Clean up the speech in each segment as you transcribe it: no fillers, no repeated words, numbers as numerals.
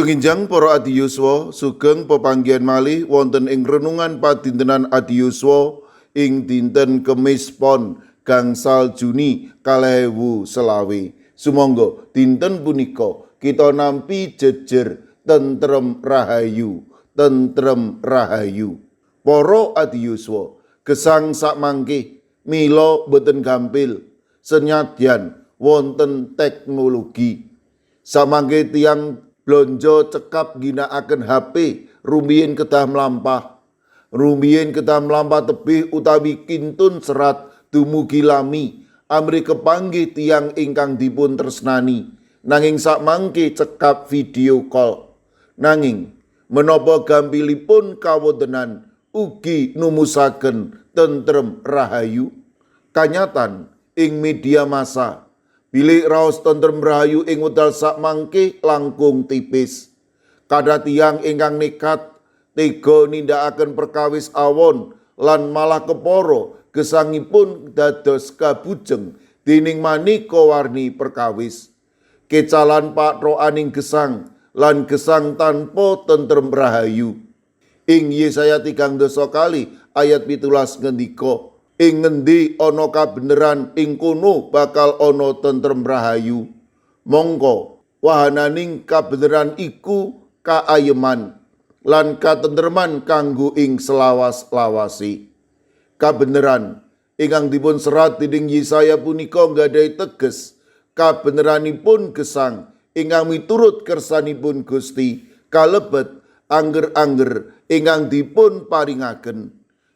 Sugeng enjang para adiyuswa, sugeng pepanggihan malih wonten ing renungan padintenan adiyuswa ing dinten Kemis Pon 5 Juni 2025. Sumangga dinten punika kita nampi jejer tentrem rahayu, tentrem rahayu. Para adiyuswa, gesang sakmangke mila boten gampil senyadyan wonten teknologi. Samangke tiyang blonjo cekap ginakaken HP, rumiyin kedah mlampah. Rumiyin kedah mlampah tebih utawi kintun serat dumugi lami amrih kepanggih tiyang ingkang dipun tresnani. Nanging sakmangke cekap video call. Nanging menapa gampilipun kawontenan ugi numusaken tentrem rahayu? Kanyatan ing media massa bilih raos tentrem rahayu ing wekdal sakmangke langkung tipis. Kathah tiyang ingkang nekat tega nindakaken perkawis awon lan malah kepara gesangipun dados kabujeng dening maneka warni perkawis. Kecalan patrokaning gesang lan gesang tanpa tentrem rahayu. Ing Yesaya 32 ayat 17 ngendika, ing ngendi ana kabeneran, ing kono bakal ana tentrem rahayu. Mongko wahananing kabeneran iku kaayeman lan katentreman kanggo ing selawas-lawase. Kabeneran ingkang dipun serat dening Yesaya punika nggadahi teges kabeneranipun gesang ingkang miturut kersanipun Gusti kalebet angger-angger ingkang dipun paringaken.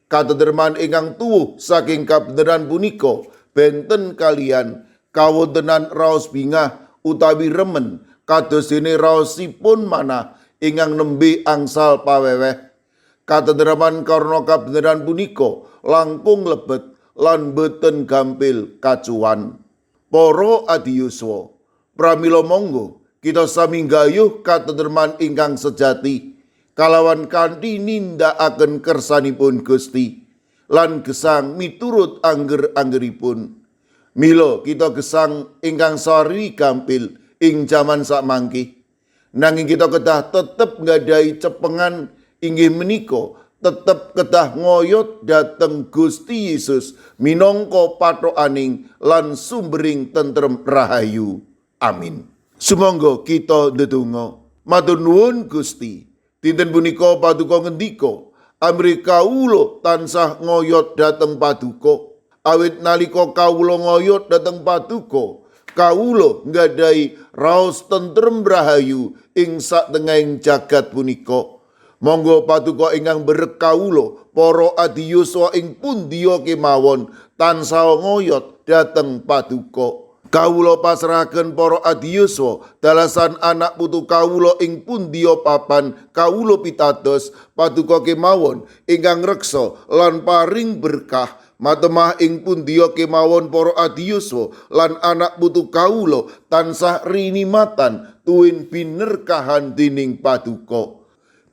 Katentreman ingkang tuwuh saking kabeneran punika benten kaliyan kawontenan raos bingah utawi remen kados dene raosipun manah ingkang nembe angsal paweweh. Katentreman karna kabeneran punika langkung lebet lan boten gampil kacuwan. Para adiyuswa, pramila monggo kita sami nggayuh katentreman ingkang sejati kalawan kanthi nindakaken kersanipun Gusti lan gesang miturut angger-anggeripun. Mila kita gesang ingkang sari gampil ing jaman sakmangke. Nanging kita kedah tetep nggadahi cepengan, inggih menika tetep kedah ngoyot dhateng Gusti Yesus minangka pathokaning lan sumbering tentrem rahayu. Amin. Sumangga kita ndedonga. Matur nuwun, Gusti. Dinten punika paduka ngendika amrih kawula tansah ngoyot dhateng paduka. Awit nalika kawula ngoyot dhateng paduka, kawula nggadahi raos tentrem rahayu ing satengahing jagat punika. Monggo paduka ingkang berek kawula, para adiyuswa ing pundiya kemawon tansah ngoyot dhateng paduka. Kawula pasrahaken para adiyuswa dalasan anak putu kawula ing pundiya papan kawula pitados, paduka kemawon ingkang reksa lan paring berkah. Matemah ing pundiya kemawon para adiyuswa lan anak putu kawula tansah rinimatan tuwin binerkahan dening paduka.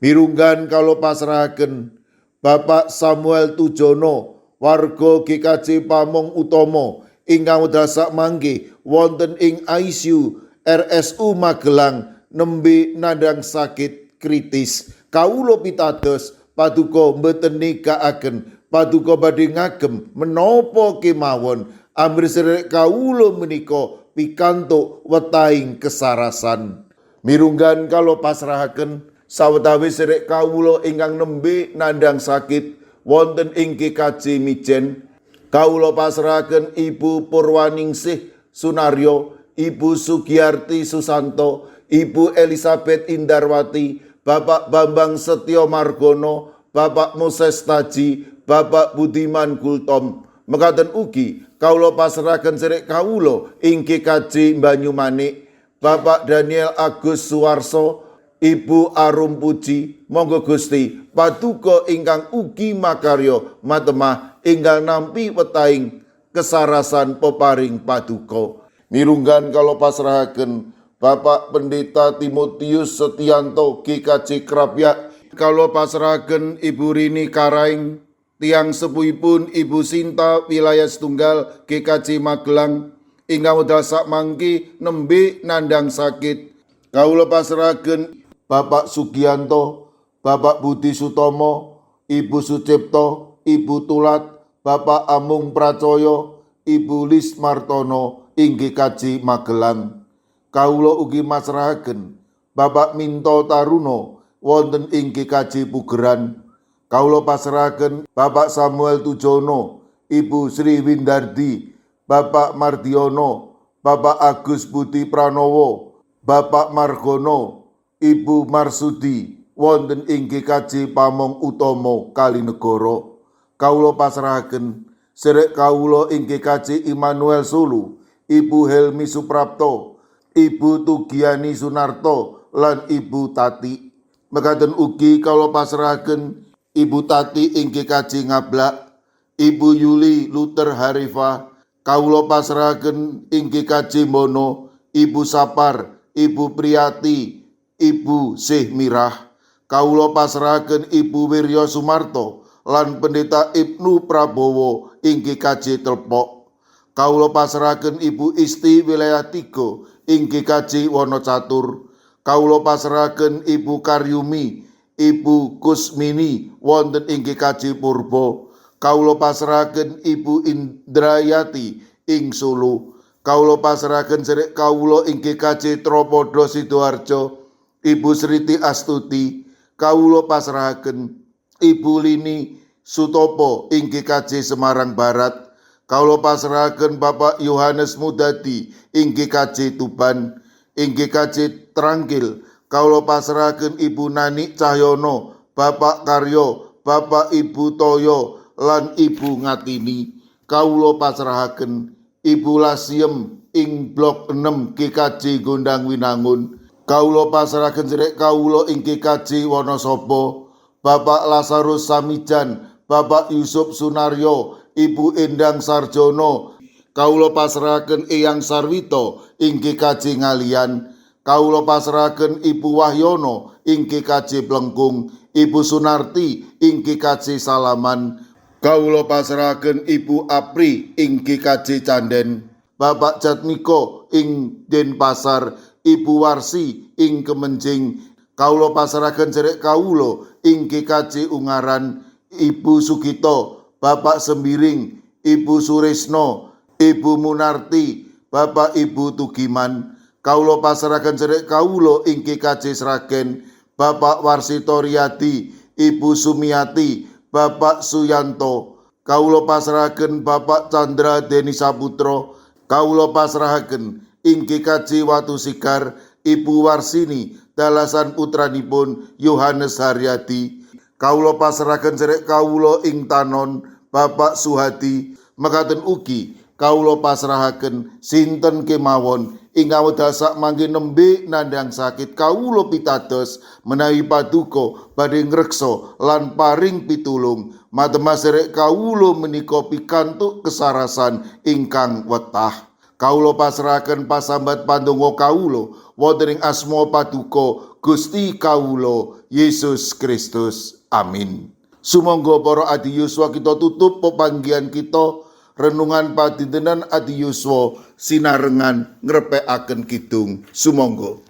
Mirunggan kawula pasrahaken Bapak Samuel Tujono, warga GKJ Pamong Utomo ingkang wekdal sakmangke wonten ing ICU RSU Magelang nembe nandhang sakit kritis. Kawula pitados paduka mboten negakaken, paduka badhe ngagem menapa kemawon amrih sedherek kawula menika pikantuk wetahing kesarasan. Mirunggan kawula pasrahaken sawetawis sedherek kawula ingkang nembe nandhang sakit wonten ing GKJ Mijen. Kawula pasrahaken Ibu Purwaningsih Sunaryo, Ibu Sugiyarti Susanto, Ibu Elizabeth Indarwati, Bapak Bambang Setio Margono, Bapak Moses Taji, Bapak Budiman Gultom. Mekaten ugi kawula pasrahaken sedherek kawula ing GKJ Banyumanik, Bapak Daniel Agus Suwarso, Ibu Arum Puji. Monggo Gusti paduka ingkang ugi makarya matemah enggal nampi wetahing kesarasan peparing paduka. Mirunggan kawula pasrahaken Bapak Pendeta Timotius Setianto, GKJ Krapyak. Kawula pasrahaken Ibu Rini Karaing, tiyang sepuhipun Ibu Sinta wilayah setunggal GKJ Magelang ingkang wekdal sakmangke nembe nandhang sakit. Kawula pasrahaken Bapak Sugianto, Bapak Budi Sutomo, Ibu Sucipto, Ibu Tulat, Bapak Amung Pracoyo, Ibu Lis Martono ing GKJ Magelang. Kawula ugi masrahaken Bapak Minto Taruno wonten ing GKJ Pugeran. Kawula pasrahaken Bapak Samuel Tujono, Ibu Sri Windardi, Bapak Mardiono, Bapak Agus Budi Pranowo, Bapak Margono, Ibu Marsudi wonten ing GKJ Pamong Utomo Kalinegoro. Kawula pasrahaken serek kawula ing GKJ Immanuel Solo, Ibu Helmi Suprapto, Ibu Tugiani Sunarto lan Ibu Tati. Mekaten ugi kawula pasrahaken Ibu Tati ing GKJ Ngablak, Ibu Yuli Luther Harifa, kawula pasrahaken ing GKJ Mono, Ibu Sapar, Ibu Priyati, Ibu Sih Mirah. Kawula pasrahaken Ibu Wirya Sumarto lan Pendeta Ibnu Prabowo ing GKJ Telpok. Kawula pasrahaken Ibu Isti wilayah 3 ing GKJ Wonocatur. Kawula pasrahaken Ibu Karyumi, Ibu Kusmini wonten ing GKJ Purbo. Kawula pasrahaken Ibu Indrayati ing Solo. Kawula pasrahaken serek kawula ing GKJ Tropodo Sidoarjo, Ibu Sriti Astuti. Kawula pasrahaken Ibu Lini Sutopo ing GKJ Semarang Barat. Kawula pasrahaken Bapak Yohanes Mudadi ing GKJ Tuban. Ing GKJ Trangkil kawula pasrahaken Ibu Nani Cahyono, Bapak Karyo, Bapak Ibu Toyo lan Ibu Ngatini. Kawula pasrahaken Ibu Lasiem ing Blok 6 GKJ Gondang Winangun. Kawula pasrahaken serek kawula ing GKJ Wonosobo, Bapak Lazarus Samijan, Bapak Yusuf Sunaryo, Ibu Endang Sarjono. Kawula pasrahaken Eyang Sarwito ing GKJ Ngalian. Kawula pasrahaken Ibu Wahyono ing GKJ Plengkung, Ibu Sunarti ing GKJ Salaman. Kawula pasrahaken Ibu Apri ing GKJ Canden, Bapak Jatmiko ing Denpasar, Ibu Warsi ing Kemenjing. Kawula pasrahaken serek kawula ing GKJ Ungaran, Ibu Sugito, Bapak Sembiring, Ibu Suresno, Ibu Munarti, Bapak Ibu Tugiman. Kawula pasrahaken serek kawula ing GKJ Sragen, Bapak Warsito Riyadi, Ibu Sumiati, Bapak Suyanto. Kawula pasrahaken Bapak Chandra Deni Saputra. Kawula pasrahaken ing GKJ Watu Sigar, Ibu Warsini dalasan putranipun Yohanes Haryadi. Kawula pasrahaken serek kawula ing Tanon, Bapak Suhadi. Mekaten ugi kawula pasrahaken sinten kemawon ingkang wekdal sakmangke nembe nandhang sakit. Kawula pitados menawi paduka badhe ngreksa lan paring pitulung. Matemah serek kawula menika pikantuk kesarasan ingkang wetah. Kawula pasrahaken pasambat pandonga kawula wonten ing asma paduka Gusti kawula Yesus Kristus. Amin. Sumangga para adi yuswa, kita tutup pepanggihan kita renungan padintenan adi yuswa sinarengan ngrepekaken kidung. Sumangga.